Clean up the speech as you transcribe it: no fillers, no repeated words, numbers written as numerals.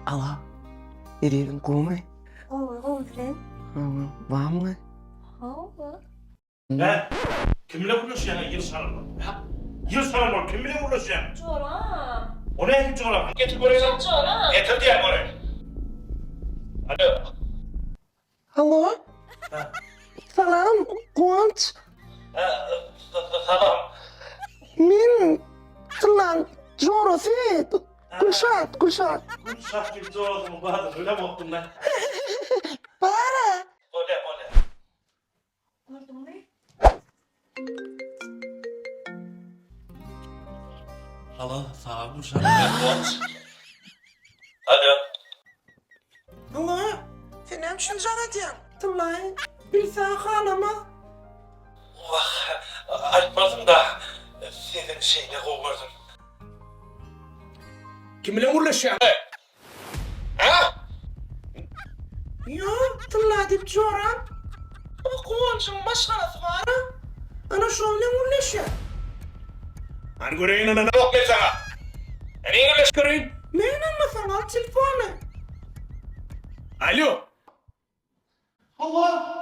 Alo. Ezizim gowmy? Gowy, gowy sen. Hawa, barmy? Hawa. Hä? Kim bilen gürleşýäň ýyl şalan bolup? Hä? Ýyl şalan bolup kim bilen gürleşýäň? Joram. O nähili joram? Getir göreýin. Joram. Getir diýýän göreýin. Alo. Alo. Salam, Guwanç. Hä, salam. Men Tyllaň jorasy. Gülşat, Gülşat. Gülşat diýip jorasynyň badyny bilemokdym men. Bar-a. Bolýa, bolýa. Gördüňmi? Alo, salam Gülşat. Men Guwanç. Alo. Alo, sen näme üçin jaň edýäň? Tyllaý, bilse halamaz. Wah, aýtmazym-da, siziň şeýle gowy gördüm. Kim bilen gürleşýäň? Hä? Ýok, Tylla diýip joram. O Guwanjyň maşgalasy bar-a. Ana şo bilen gürleşýär. Hany göreýin ynanamok men saňa. Hany gürleş göreýin. Men ynanmasaň al telefony. Alýo. Hawa.